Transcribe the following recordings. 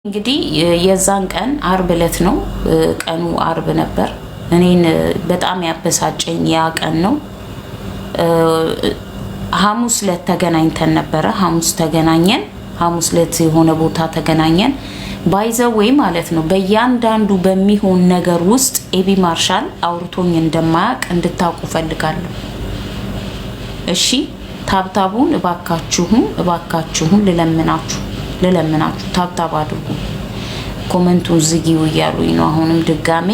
እንግዲህ የዛን ቀን አርብ እለት ነው። ቀኑ አርብ ነበር። እኔን በጣም ያበሳጨኝ ያ ቀን ነው። ሐሙስ ዕለት ተገናኝተን ነበረ። ሐሙስ ተገናኘን። ሐሙስ ዕለት የሆነ ቦታ ተገናኘን። By the way ማለት ነው። በእያንዳንዱ በሚሆን ነገር ውስጥ ኤቢ ማርሻል አውርቶኝ እንደማያውቅ እንድታውቁ ፈልጋለሁ። እሺ፣ tap tap ኡን እባካችሁን እባካችሁን ልለምናችሁ ልለምናችሁ tap tap አድርጉ። Comment ኡን ዝጊው እያሉኝ ነው። አሁንም ድጋሜ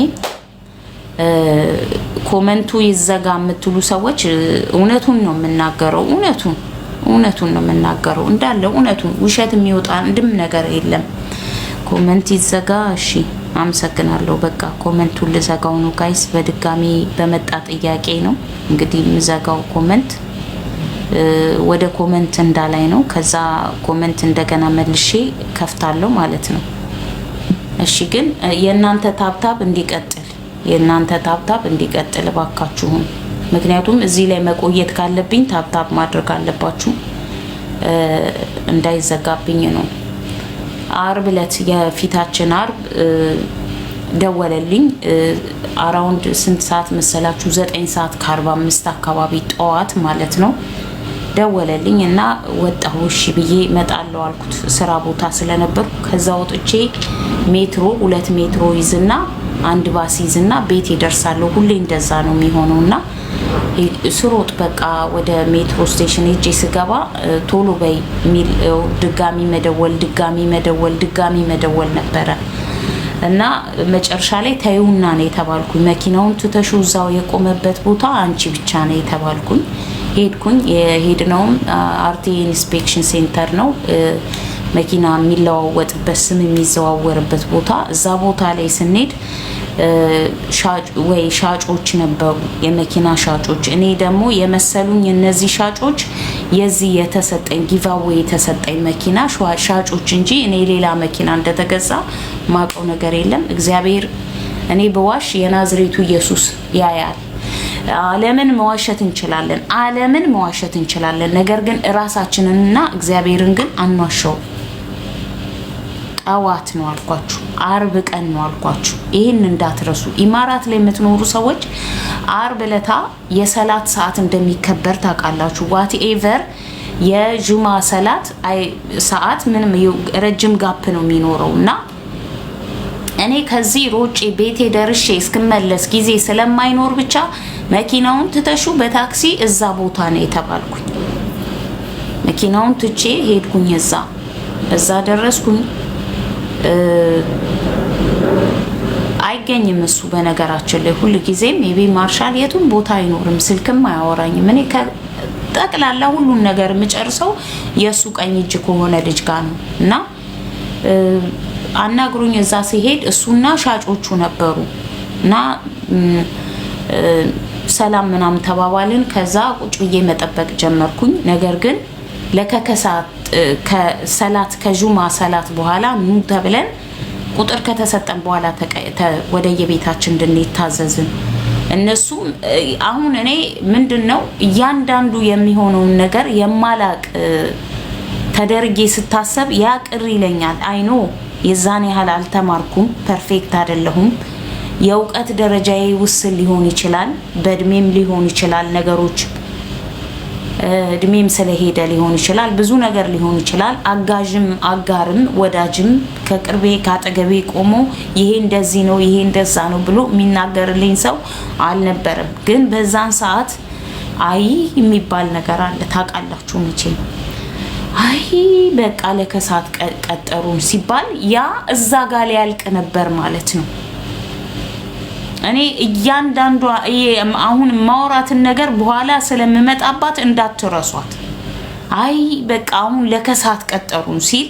comment ኡ ይዘጋ የምትሉ ሰዎች እውነቱን ነው የምናገረው። እውነቱን እውነቱን ነው የምናገረው እንዳለ እውነቱን፣ ውሸት የሚወጣ አንድም ነገር የለም። Comment ይዘጋ። እሺ፣ አመሰግናለሁ። በቃ comment ኡን ልዘጋው ነው guys። በድጋሚ በመጣ ጥያቄ ነው እንግዲህ የምዘጋው comment፣ ወደ comment እንዳላይ ነው። ከዛ comment እንደገና መልሼ ከፍታለሁ ማለት ነው። እሺ፣ ግን የእናንተ tap tap እንዲቀጥል፣ የእናንተ tap tap እንዲቀጥል እባካችሁን። ምክንያቱም እዚህ ላይ መቆየት ካለብኝ tap tap ማድረግ አለባችሁ፣ እንዳይዘጋብኝ ነው። አርብ ዕለት፣ የፊታችን አርብ ደወለልኝ። Around ስንት ሰዓት መሰላችሁ? 9 ሰዓት ከ45 አካባቢ ጠዋት ማለት ነው። ደወለልኝ እና ወጣሁ። እሺ ብዬ እመጣለሁ አልኩት፣ ስራ ቦታ ስለነበርኩ። ከዛ ወጥቼ ሜትሮ፣ ሁለት ሜትሮ ይዝና አንድ ባስ ይዝና ቤት ይደርሳለሁ። ሁሌ እንደዛ ነው የሚሆነው እና ስሮጥ በቃ ወደ metro station ሄጄ ስገባ ቶሎ በይ የሚል ድጋሚ መደወል፣ ድጋሚ መደወል፣ ድጋሚ መደወል ነበረ እና መጨረሻ ላይ ተይውና ነው የተባልኩኝ። መኪናውን ትተሹ እዛው የቆመበት ቦታ አንቺ ብቻ ነው የተባልኩኝ። ሄድኩኝ። የሄድነውም RTA inspection center ነው። መኪና የሚለዋወጥበት፣ ስም የሚዘዋወርበት ቦታ። እዛ ቦታ ላይ ስንሄድ ወይ ሻጮች ነበሩ፣ የመኪና ሻጮች። እኔ ደግሞ የመሰሉኝ እነዚህ ሻጮች የዚህ የተሰጠኝ giveaway የተሰጠኝ መኪና ሻጮች እንጂ እኔ ሌላ መኪና እንደተገዛ ማቀው ነገር የለም። እግዚአብሔር፣ እኔ በዋሽ የናዝሬቱ ኢየሱስ ያያል። ዓለምን መዋሸት እንችላለን፣ ዓለምን መዋሸት እንችላለን። ነገር ግን እራሳችንንና እግዚአብሔርን ግን አንዋሸው። ጠዋት ነው አልኳችሁ፣ አርብ ቀን ነው አልኳችሁ። ይህን እንዳትረሱ። ኢማራት ላይ የምትኖሩ ሰዎች አርብ ለታ የሰላት ሰዓት እንደሚከበር ታውቃላችሁ። Whatever የጁማ ሰላት ሰዓት ምንም ረጅም gap ነው የሚኖረው እና እኔ ከዚህ ሮጬ ቤቴ ደርሼ እስክመለስ ጊዜ ስለማይኖር ብቻ መኪናውን ትተሹ በታክሲ እዛ ቦታ ነው የተባልኩኝ። መኪናውን ትቼ ሄድኩኝ። እዛ ደረስኩኝ። አይገኝም እሱ፣ በነገራችን ላይ ሁል ጊዜም ኤቢ ማርሻል የቱም ቦታ አይኖርም፣ ስልክም አያወራኝም። እኔ ጠቅላላ ሁሉን ነገር የምጨርሰው የእሱ ቀኝ እጅ ከሆነ ልጅ ጋር ነው እና አናግሩኝ። እዛ ሲሄድ እሱና ሻጮቹ ነበሩ እና ሰላም ምናምን ተባባልን። ከዛ ቁጭ ብዬ መጠበቅ ጀመርኩኝ። ነገር ግን ለከከሳት ከሰላት ከጁማ ሰላት በኋላ ኑ ተብለን ቁጥር ከተሰጠን በኋላ ወደ የቤታችን እንድንሄድ ታዘዝን። እነሱም አሁን እኔ ምንድን ነው እያንዳንዱ የሚሆነውን ነገር የማላቅ ተደርጌ ስታሰብ ያ ቅር ይለኛል። I know የዛን ያህል አልተማርኩም፣ perfect አይደለሁም። የእውቀት ደረጃዬ ውስን ሊሆን ይችላል፣ በእድሜም ሊሆን ይችላል፣ ነገሮች እድሜም ስለሄደ ሊሆን ይችላል፣ ብዙ ነገር ሊሆን ይችላል። አጋዥም አጋርም ወዳጅም ከቅርቤ ከአጠገቤ ቆሞ ይሄ እንደዚህ ነው፣ ይሄ እንደዛ ነው ብሎ የሚናገርልኝ ሰው አልነበረም። ግን በዛን ሰዓት አይ የሚባል ነገር አለ፣ ታውቃላችሁ መቼም። አይ በቃ ለከሳት ቀጠሩን ሲባል ያ እዛ ጋር ሊያልቅ ነበር ማለት ነው። እኔ እያንዳንዷ አሁን ማውራትን ነገር በኋላ ስለምመጣባት እንዳትረሷት። አይ በቃ አሁን ለከሳት ቀጠሩን ሲል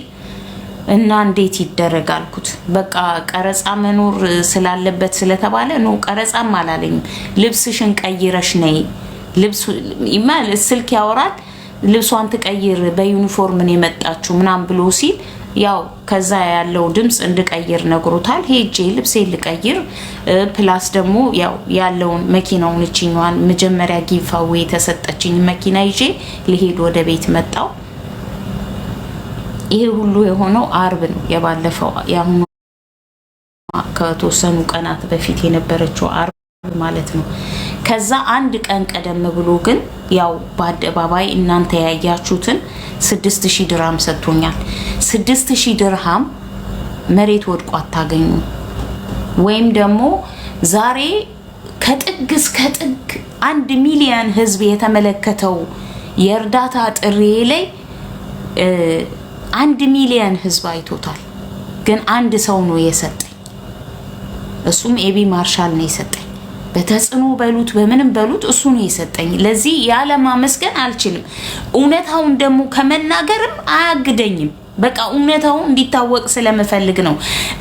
እና እንዴት ይደረግ አልኩት። በቃ ቀረጻ መኖር ስላለበት ስለተባለ no፣ ቀረጻም አላለኝም። ልብስሽን ቀይረሽ ነይ። ልብስ ስልክ ያወራል። ልብሷን ትቀይር፣ በዩኒፎርም ነው የመጣችው ምናምን ብሎ ሲል ያው ከዛ ያለው ድምፅ እንድቀይር ነግሮታል። ሄጄ ልብሴን ልቀይር፣ plus ደግሞ ያው ያለውን መኪናውን እችኛዋን መጀመሪያ giveaway የተሰጠችኝ መኪና ይዤ ልሄድ ወደ ቤት መጣው። ይሄ ሁሉ የሆነው አርብ ነው። የባለፈው የአሁኑ ከተወሰኑ ቀናት በፊት የነበረችው አርብ ማለት ነው። ከዛ አንድ ቀን ቀደም ብሎ ግን ያው በአደባባይ እናንተ ያያችሁትን 6000 ድርሃም ሰጥቶኛል። 6000 ድርሃም መሬት ወድቆ አታገኙ። ወይም ደግሞ ዛሬ ከጥግ እስከ ጥግ 1 ሚሊዮን ህዝብ የተመለከተው የእርዳታ ጥሪ ላይ 1 ሚሊዮን ህዝብ አይቶታል። ግን አንድ ሰው ነው የሰጠኝ። እሱም ኤቢ ማርሻል ነው የሰጠኝ። በተጽዕኖ በሉት በምንም በሉት እሱ ነው የሰጠኝ። ለዚህ ያለማመስገን አልችልም። እውነታውን ደግሞ ከመናገርም አያግደኝም። በቃ እውነታው እንዲታወቅ ስለምፈልግ ነው።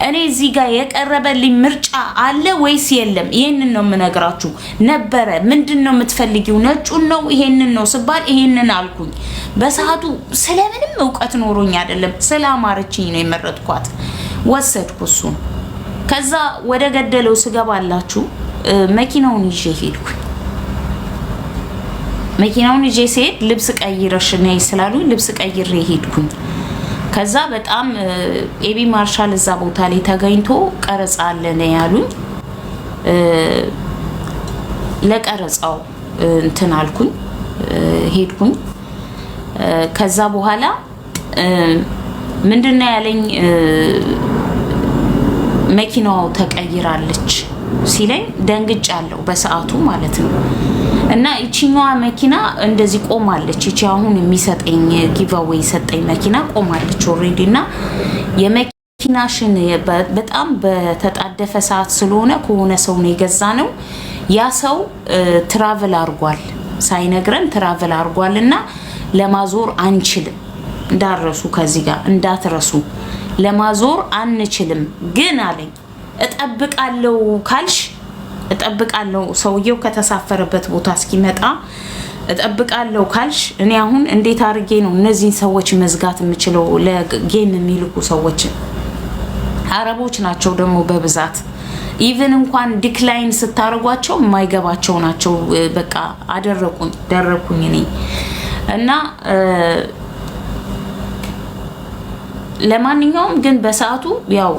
እኔ እዚህ ጋር የቀረበልኝ ምርጫ አለ ወይስ የለም? ይሄንን ነው የምነግራችሁ። ነበረ ምንድን ነው የምትፈልጊው? ነጩን ነው ይሄንን ነው ስባል ይሄንን አልኩኝ። በሰዓቱ ስለምንም እውቀት ኖሮኝ አይደለም፣ ስላማረችኝ ነው የመረጥኳት። ወሰድኩ እሱን። ከዛ ወደ ገደለው ስገባላችሁ መኪናውን ይዤ ሄድኩኝ። መኪናውን ይዤ ስሄድ ልብስ ቀይረሽ ነይ ስላሉኝ ልብስ ቀይሬ ሄድኩኝ። ከዛ በጣም ኤቢ ማርሻል እዛ ቦታ ላይ ተገኝቶ ቀረጻ አለ ነው ያሉኝ። ለቀረጻው እንትን አልኩኝ፣ ሄድኩኝ። ከዛ በኋላ ምንድነው ያለኝ፣ መኪናው ተቀይራለች ሲለኝ ደንግጫለሁ፣ በሰዓቱ ማለት ነው። እና ይችኛዋ መኪና እንደዚህ ቆማለች። ይቺ አሁን የሚሰጠኝ giveaway የሰጠኝ መኪና ቆማለች already። እና የመኪናሽን በጣም በተጣደፈ ሰዓት ስለሆነ ከሆነ ሰው ነው የገዛ ነው። ያ ሰው travel አርጓል፣ ሳይነግረን travel አርጓል እና ለማዞር አንችልም። እንዳትረሱ፣ ከዚህ ጋር እንዳትረሱ፣ ለማዞር አንችልም። ግን አለኝ፣ እጠብቃለሁ ካልሽ እጠብቃለሁ፣ ሰውየው ከተሳፈረበት ቦታ እስኪመጣ እጠብቃለሁ ካልሽ፣ እኔ አሁን እንዴት አድርጌ ነው እነዚህን ሰዎች መዝጋት የምችለው? ለ game የሚልኩ ሰዎችን አረቦች ናቸው ደግሞ በብዛት፣ even እንኳን decline ስታደርጓቸው የማይገባቸው ናቸው። በቃ አደረቁኝ፣ ደረኩኝ እኔ። እና ለማንኛውም ግን በሰዓቱ ያው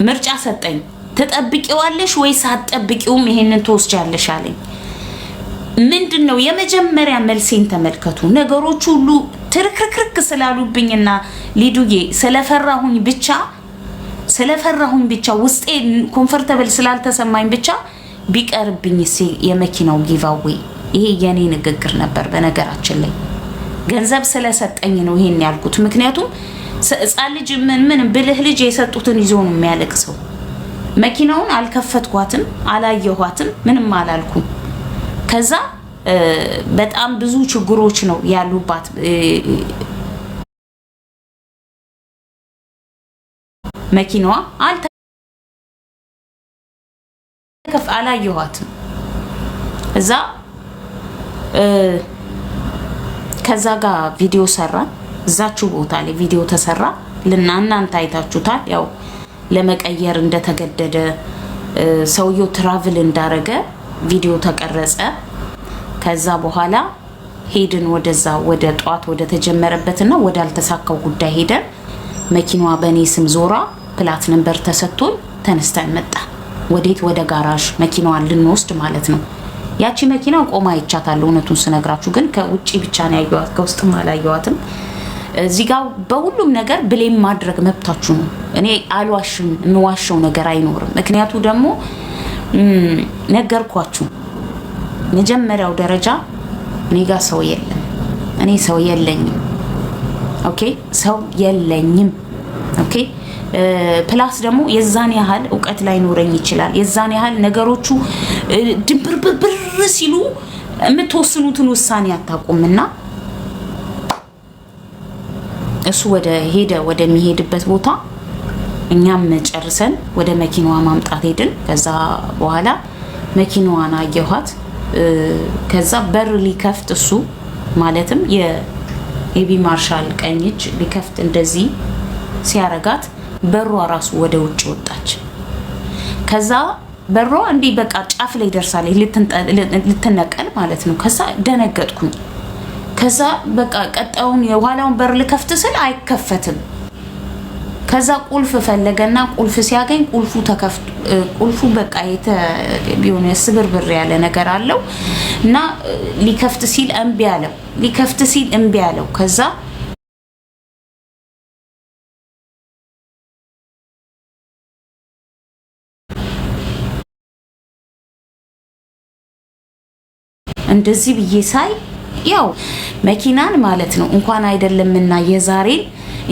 ምርጫ ሰጠኝ። ትጠብቂዋለሽ ወይስ አትጠብቂውም? ይሄንን ትወስጃለሽ አለኝ። ምንድን ነው የመጀመሪያ መልሴን ተመልከቱ። ነገሮች ሁሉ ትርክርክርክ ስላሉብኝና ሊዱዬ ስለፈራሁኝ ብቻ ውስጤ comfortable ስላልተሰማኝ ብቻ ቢቀርብኝ የመኪናው giveaway፣ ይሄ የኔ ንግግር ነበር። በነገራችን ላይ ገንዘብ ስለሰጠኝ ነው ይሄን ያልኩት። ምክንያቱም ሕፃን ልጅ ምን ምን ብልህ ልጅ የሰጡትን ይዞ ነው የሚያለቅሰው። መኪናውን አልከፈትኳትም፣ አላየኋትም፣ ምንም አላልኩም። ከዛ በጣም ብዙ ችግሮች ነው ያሉባት መኪናዋ። አላየኋትም። እዛ ከዛ ጋር ቪዲዮ ሰራን። እዛችሁ ቦታ ላይ ቪዲዮ ተሰራ ልና እናንተ አይታችሁታል። ያው ለመቀየር እንደተገደደ፣ ሰውየው travel እንዳረገ ቪዲዮ ተቀረጸ። ከዛ በኋላ ሄድን ወደዛ ወደ ጠዋት ወደ ተጀመረበትና ወደ አልተሳካው ጉዳይ ሄደን መኪናዋ በእኔ ስም ዞራ plate number ተሰጥቶን ተነስተን መጣን። ወዴት? ወደ ጋራዥ መኪናዋን ልንወስድ ማለት ነው። ያቺ መኪና ቆማ አይቻታለሁ። እውነቱን ስነግራችሁ ግን ከውጭ ብቻ ነው ያየኋት፣ ከውስጥም አላየኋትም። እዚህ ጋር በሁሉም ነገር blame ማድረግ መብታችሁ ነው። እኔ አልዋሽም፣ የምዋሸው ነገር አይኖርም። ምክንያቱ ደግሞ ነገርኳችሁ። መጀመሪያው ደረጃ እኔ ጋር ሰው የለም። እኔ ሰው የለኝም። Okay፣ ሰው የለኝም። Okay፣ plus ደግሞ የዛን ያህል እውቀት ላይኖረኝ ይችላል። የዛን ያህል ነገሮቹ ድንብርብር ሲሉ የምትወስኑትን ውሳኔ አታውቁምና እሱ ወደ ሄደ ወደሚሄድበት ቦታ እኛም ጨርሰን ወደ መኪናዋ ማምጣት ሄድን። ከዛ በኋላ መኪናዋን አየኋት። ከዛ በር ሊከፍት እሱ ማለትም የኤቢ ማርሻል ቀኝ እጅ ሊከፍት እንደዚህ ሲያረጋት በሯ ራሱ ወደ ውጭ ወጣች። ከዛ በሯ እንዲህ በቃ ጫፍ ላይ ደርሳለች፣ ልትነቀል ማለት ነው። ከዛ ደነገጥኩኝ። ከዛ በቃ ቀጣዩን የኋላውን በር ልከፍት ስል አይከፈትም። ከዛ ቁልፍ ፈለገና ቁልፍ ሲያገኝ ቁልፉ ተከፍቶ ቁልፉ በቃ የሆነ ስብርብር ያለ ነገር አለው እና ሊከፍት ሲል እምቢ አለው። ሊከፍት ሲል እምቢ አለው። ከዛ እንደዚህ ብዬ ሳይ ያው መኪናን ማለት ነው እንኳን አይደለምና የዛሬን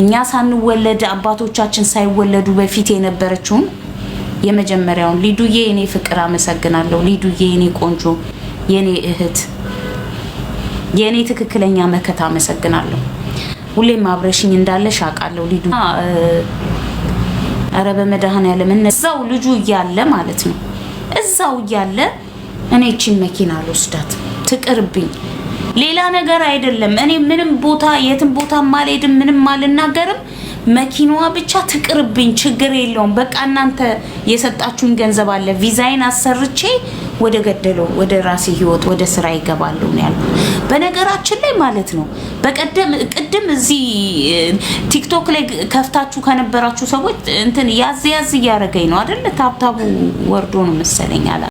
እኛ ሳንወለድ አባቶቻችን ሳይወለዱ በፊት የነበረችውን የመጀመሪያውን ሊዱዬ የኔ ፍቅር አመሰግናለሁ። ሊዱዬ የኔ ቆንጆ፣ የኔ እህት፣ የኔ ትክክለኛ መከታ አመሰግናለሁ። ሁሌም አብረሽኝ እንዳለሽ አውቃለሁ ሊዱ። ኧረ በመድኃኒዓለም እዛው ልጁ እያለ ማለት ነው እዛው እያለ እኔ እቺን መኪና አልወስዳት ትቅርብኝ። ሌላ ነገር አይደለም። እኔ ምንም ቦታ የትም ቦታ አልሄድም፣ ምንም አልናገርም። መኪናዋ ብቻ ትቅርብኝ፣ ችግር የለውም። በቃ እናንተ የሰጣችሁኝ ገንዘብ አለ፣ ቪዛይን አሰርቼ ወደ ገደለው ወደ ራሴ ህይወት ወደ ስራ ይገባለሁ ነው ያልኩት። በነገራችን ላይ ማለት ነው በቀደም ቅድም እዚህ ቲክቶክ ላይ ከፍታችሁ ከነበራችሁ ሰዎች እንትን ያዝ ያዝ እያደረገኝ ነው አይደለ? tap tap ኡ ወርዶ ነው መሰለኝ አላ